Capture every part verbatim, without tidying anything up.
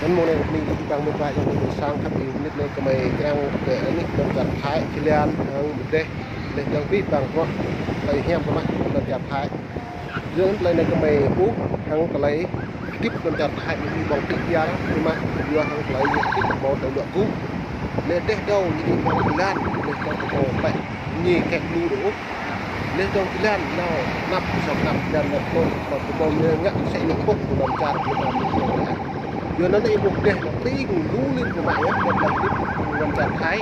Anŭn mơ̆ng anai kơ ƀing ih ƀing mĕt wa ayŏng adơi ƀôn sang khăp, ih mơ̆ng anai kơ mơi kiăng kơ anih lŏn čar Thái, Thái Lan, hăng Bangladesh, laih dơ̆ng abih bang bruă, tơlơi hiam kơ mơi lŏn čar Thái. Yua anŭn tơlơi anai kơ mơi ƀuh, hăng tơlơi hơdip lŏn čar Thái ñu ƀơ̆ng tĭ ia, ñu mă, yua hăng tơlơi ñu hơdip hmâo tơlơi luă gŭ. Laih dêh dâo ñu ƀơ̆ng jơlan, laih dơ̆ng kơ hmâo pĕ, ñu kĕ lu đôč. Laih dơ̆ng jơlan nao, năp, sŏk năp jơlan năp tŏ, năp kơ hmâo ñu ngă sĕ ñu pŏk, lŏn čar Việt Nam ñu ƀơ̆ng tĭ ia. Yua anŭn ih ƀuh dêh, năp tring, lu lin kơ mă ia, lŏn čar Thái.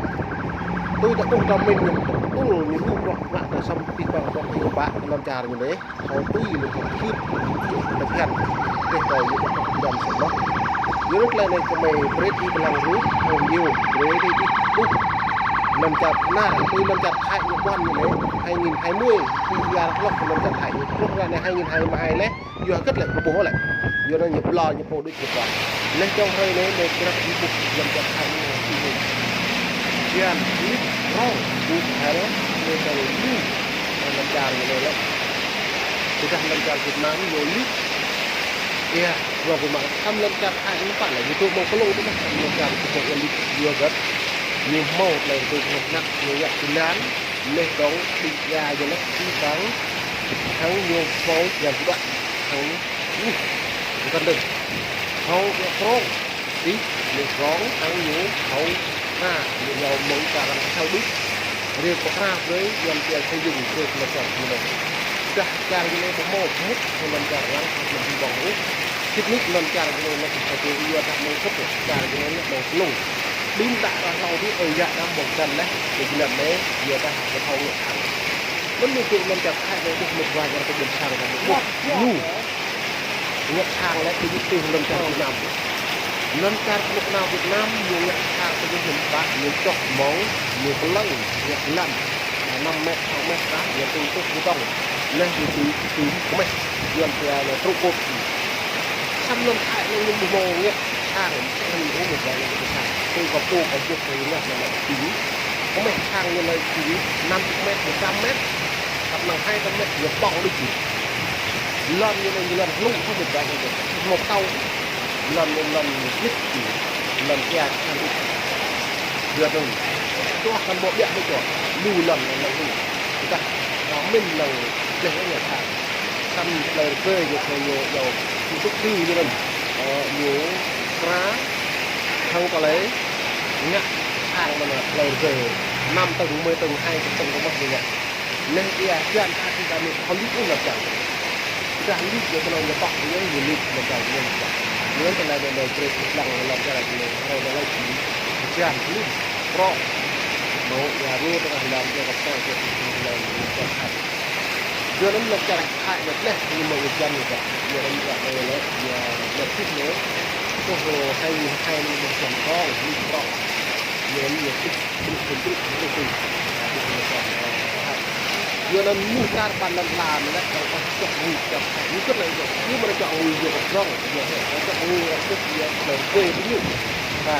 Tui ta ƀuh ta mĭn ñu, tŭl ñu lu bruă, ngă ta săm abih bang bruă, ñu ƀă lŏn čar ñu anai. Hơdui lĕ kơ kơyut, kơ phiăn, kơ tơlơi ñu kơ phiăn sơ̆ mơ̆n. Yua anŭn tơlơi anai kơ mơi brơi ih blang rup, hơdui brơi ih ƀuh. Lŏn čar Thái, tui lŏn čar Thái ñu ƀuăn ñu lĕ, hai nghìn hai mươi, tui ia hlŏk lŏn čar Thái ñu, hlŏk ră anai hai nghìn hai mươi hai lĕ, yua hơget lĕ kơ ƀuh lĕ. Yua anŭn ñu ƀlŏr ñu pô đôč ñu ƀuăn. Laih dơ̆ng hrơi anai, mơi krăp ih ƀuh lŏn čar Thái ñu, ih ƀuh. Jơlan, lip, rŏng, ƀuh, hai lĕ, ñu tơlơi ñu, lŏn čar ñu lĕ. Tơdah lŏn čar Việt Nam ñu lip. Ia, rŏng ƀu mă, kăm lŏn čar Thái ñu pă lĕ, ñu tŭ mơ̆ng klông tơdah kăm lŏn čar Việt Nam ñu lip, yua hơget. Ñu hmâo tơlơi rơgơi kơnuk kơna, ñu ngă jơlan, laih dơ̆ng tĭ ia ñu lĕ tĭ bang, hăng ñu hmâo jơlan kơđuăt, hăng, uh, kơnơ̆ng. Hmâo ia prong. Ih, ñu prong, hăng ñu hmâo, na, ñu yua mơ̆ng čar arăng thâo đôč. Rê pơkra brơi, Yuan pia xây dựng brơi lŏn čar ñu anai. Tơdah čar ñu anai ƀu hmâo, ƀu hmâo lŏn čar arăng, ƀu hmâo ƀơ̆ng ôh. Sĭt nik lŏn čar ñu anai, lŏn čar ñu anai, ƀu hmâo kơp, čar ñu anai, ƀu hmâo klông. Đưm đă arăng hlâo đĭ, ơ, ia arăng ƀơ̆ng jơlan laih, kơ jơlan anai, ia dah ƀu thâo ngă hăng. Anŭn ñu tŭ lŏn čar Thái anai, ƀuh mĕt wa ayŏng adơi ƀôn sang, ƀuh ñu. Ngă sang lĕ ƀu djơ̆ tui lŏn čar Việt Nam. Lŏn čar kơnuk kơna Việt Nam, ñu ngă sang tui ñu hiam ƀă, ñu čŏk mơ̆ng, ñu pơlăng, ñu lăn. Năm mét, sáu mét kah, ñu tui tŭk bê tông. Laih ñu tui, tui kơmeh, Yuan pia lĕ trụ cột. Săm lŏn Thái anai ñu ƀu hmâo ngă sang, mơsĕ ñu ƀu hmâo ngă sang. Tui kơ pô kơ ƀuh tui ngă lĕ tui. Kơmeh sang ñu lĕ tui năm chục mét, một trăm mét. Kăp năng hai trăm mét, ñu ƀơ̆ng đôč. Lŏn ñu anai, ñu lŏn hlŭ, ƀu djơ̆ ƀai ñu, ƀu hmâo pơtâo. Lŏn ñu lŏn ñu hơdip, lŏn ia khan đôč. Yua anŭn, tuah kăn ƀu ƀiă đôč yơh, lu lŏn lŏn hlŭ. Tơdah, ta mĭn lŏn gleh ñu khan. Săm tơlơi rơgơi ñu kơ ñu yua, ñu tŭk tui ñu anŭn. Ơ, ñu kra, hăng tơlơi, ngă, sang mơ̆n tơlơi rơgơi. Năm tơ̆ng, mười tơ̆ng, hai chục tơ̆ng kơ mă ñu ngă. Laih ia jơlan ta tui ta mĭn thâo lip ôh lŏn čar. Tơdah lip yua kơnơ̆ng ñu pŏk ñu, ñu lip lŏn čar ñu. Yua tơlơi anai mơi brơi ih blang lŏn čar ñu, hrơi anai lĕ či jơlan lip, prong. Mơ̆ ia rô tơdah lăm ia kơ prong, ia tui lăm lŏn čar Thái. Yua anŭn lŏn čar Thái anai lĕ, ñu mơ̆ ia jơlan ñu kơ. Yua anŭn ia anai lĕ, ia lĕ tip anai. Kơ hai nghìn hai anai mơ̆ jơlan prong, lip prong. Yua anŭn ia tip. Yua anŭn mơnuih kar ƀan lăn ala anai lĕ, kâo ƀuh čŏk ngui čŏk hai. Ñu kơt lĕ čŏk, ñu mă čŏk ngui yua kơ prong, yua hĕ, čŏk ngui arăng kơt yua kơ tơlơi rơgơi kơ ñu. Ba.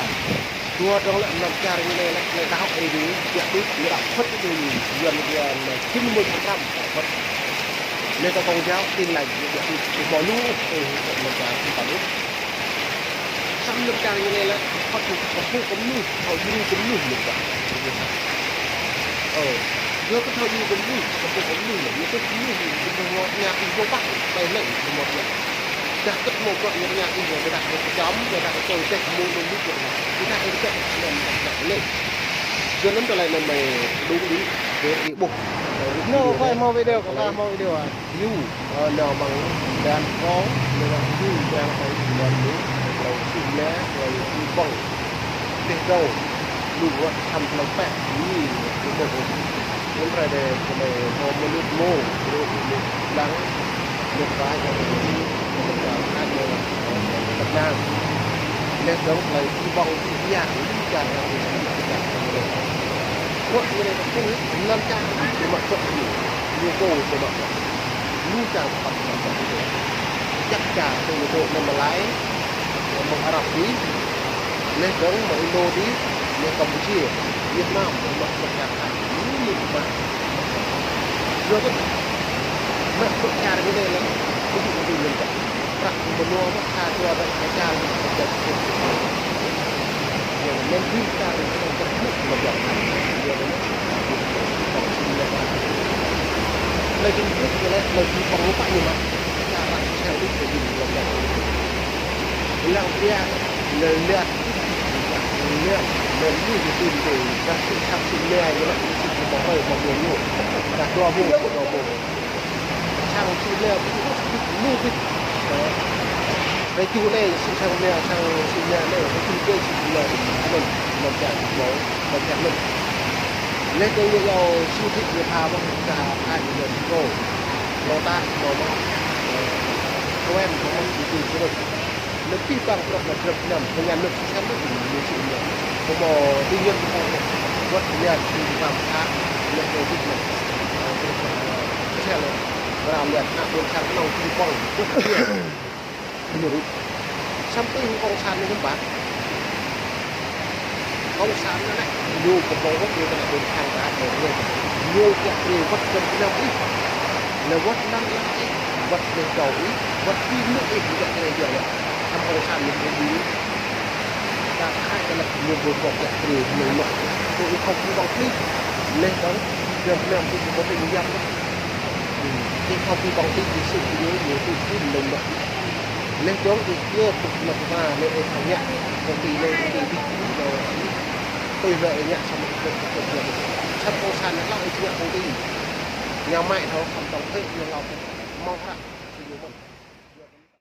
Dua dơ̆ng lĕ lŏn čar ñu anai lĕ, lĕ đaŏ ih đĭ, ƀiă đĭ, ñu đaŏ Phật đĭ, yua anŭn yua anai chín mươi phần trăm đaŏ Phật. Anai kơ Công giáo, Tin Lành, ƀiă đĭ, ƀu hmâo lu, ơ, lŏn čar, ƀu hmâo lu. Săm lŏn čar ñu anai lĕ, kơ pô, kơ pô kơ mơnuih, kơ pô kơ mơnuih ñu ƀă. Ơ, yua kơ pô kơ mơnuih, kơ pô kơ mơnuih lĕ, ñu kơ mơnuih, ñu kơ mơnuih, ñu kơ mơnuih, ƀai lĕ, ñu kơ mơnuih. Dah kơ mơnuih, ñu kơ mơnuih, ñu kơ mơnuih, ñu kơ čăm, ñu kơ tui teh, mơnuih, ñu kơ mơnuih. Ñu kơ mơnuih, ñu kơ mơnuih. Yua anŭn tơlơi anai mơi đŭng đĭ, kơ ih ƀuh. Ñu, quay mơ̆ video, kơ mơ̆ video à? Ñu, ơ, nao mơ̆ng đan kông, nao mơ̆ng ñu, đan kông, đan ñu, tơlơi sum lĕ, tơlơi sum ƀơ̆ng. Teh dâo, lu ruă, săm tơlơi pĕ, ñu, ñu ƀơ̆ng. Anŭn rai dêh, tơlơi mơ̆ mơnuih mơ̆, mơnuih mơ̆, lăng, mơnuih ƀai, mơnuih ƀai, mơnuih ƀai, mơnuih ƀai. Laih dơ̆ng tơlơi ih ƀơ̆ng, ih ia, ih čar, ih čar, ih čar. Kơ ñu anai kơ pô, lŏn čar, ñu mă kơ ñu, ñu kơ ñu mă kơ. Ñu čar păt mă kơ ñu. Čăk čar, tui ñu tŭ mơ̆ng Malai, mơ̆ng Arab đĭ, laih dơ̆ng mơ̆ng Indo đĭ, laih Campuchia, Việt Nam, mă kơ čar Thái. Ñu mă. Yua kơ, mă kơ čar ñu anai lĕ, kơ ñu kơ ñu lŏn čar. Prăk mơnua mă tha dua ră kơ čar mă kơ čar. Yang men hui ta ră kơ čar mă kơ čar. Yang men hui ta ră kơ čar mă kơ čar. Lơi jing ƀut kơ lơi, lơi jing păng lupa ñu mă. Čar ră kơ čar ƀut lơi jing mă kơ čar. Lăng pia, lơi liat, lơi liat, lơi hui ñu tin tê, ră kơ čar sĭ mia ñu lă, sĭ mia ƀơ̆ng ƀơ̆ng ñu. Ră dua ƀu, dua ƀu. Sang sĭ mia ƀu, ƀu ƀu. Ră ču anai, sĭ sang mia, sang sĭ mia anai, ră ču kơ sĭ mia, anŭn, anŭn čar, anŭn, anŭn čar anŭn. Leh dơ̆ng ñu yua sĭ thĭt ñu pha ƀơ̆ng čar Thái ñu yua sĭ kô. Lŏ ta, lŏ mă, ơ, kuen, lŏ mă sĭ thĭt ñu. Leh pih păng prăk mă drăp năm, pơngan anŭn sĭ sang anŭn, ñu sĭ mia. Kơ mă, tự nhiên kơ mă, wơ̆t mia, sĭ păng pha, leh dơ̆ng thĭt ñu. Ơ, sĭ sang anŭn. Ră liat ană ƀôn sang kơnơ̆ng či pơ̆ng. Ñu rŭ. Sampai hăng kông san ñu kơƀah. Kông san ñu anai. Ñu kơ pô wơ̆t ñu kơ ană ƀôn sang ta anai. Ñu kiăng kơ wơ̆t kơ ană ih. Lĕ wơ̆t ană ih. Wơ̆t lĕ kâo ih. Wơ̆t ƀing ñu ih kiăng kơ yua yua. Sampai kông san ñu kơ ƀing. Ta Thái ta lĕ ñu ƀu kơ kiăng kơ ñu mă. Tui ih không ƀu ƀơ̆ng ih. Leh dơ̆ng. Jam năm ih ƀu ƀơ̆ng ih yam. Ih không ƀu ƀơ̆ng ih, ih sĭ ñu, ñu tŭ tŭ lông mă. Leh dơ̆ng ih kiăng ƀuh mă ta, leh ih thâo ngă, công ty leh công ty ƀu tŭ lông. Tui leh ih ngă samơ̆ ih kơ kơ kơ. Samơ̆ kông san lăi ih ngă công ty. Ñu mă thâo khăm tong thê ñu lăi. Mơ̆ng hră.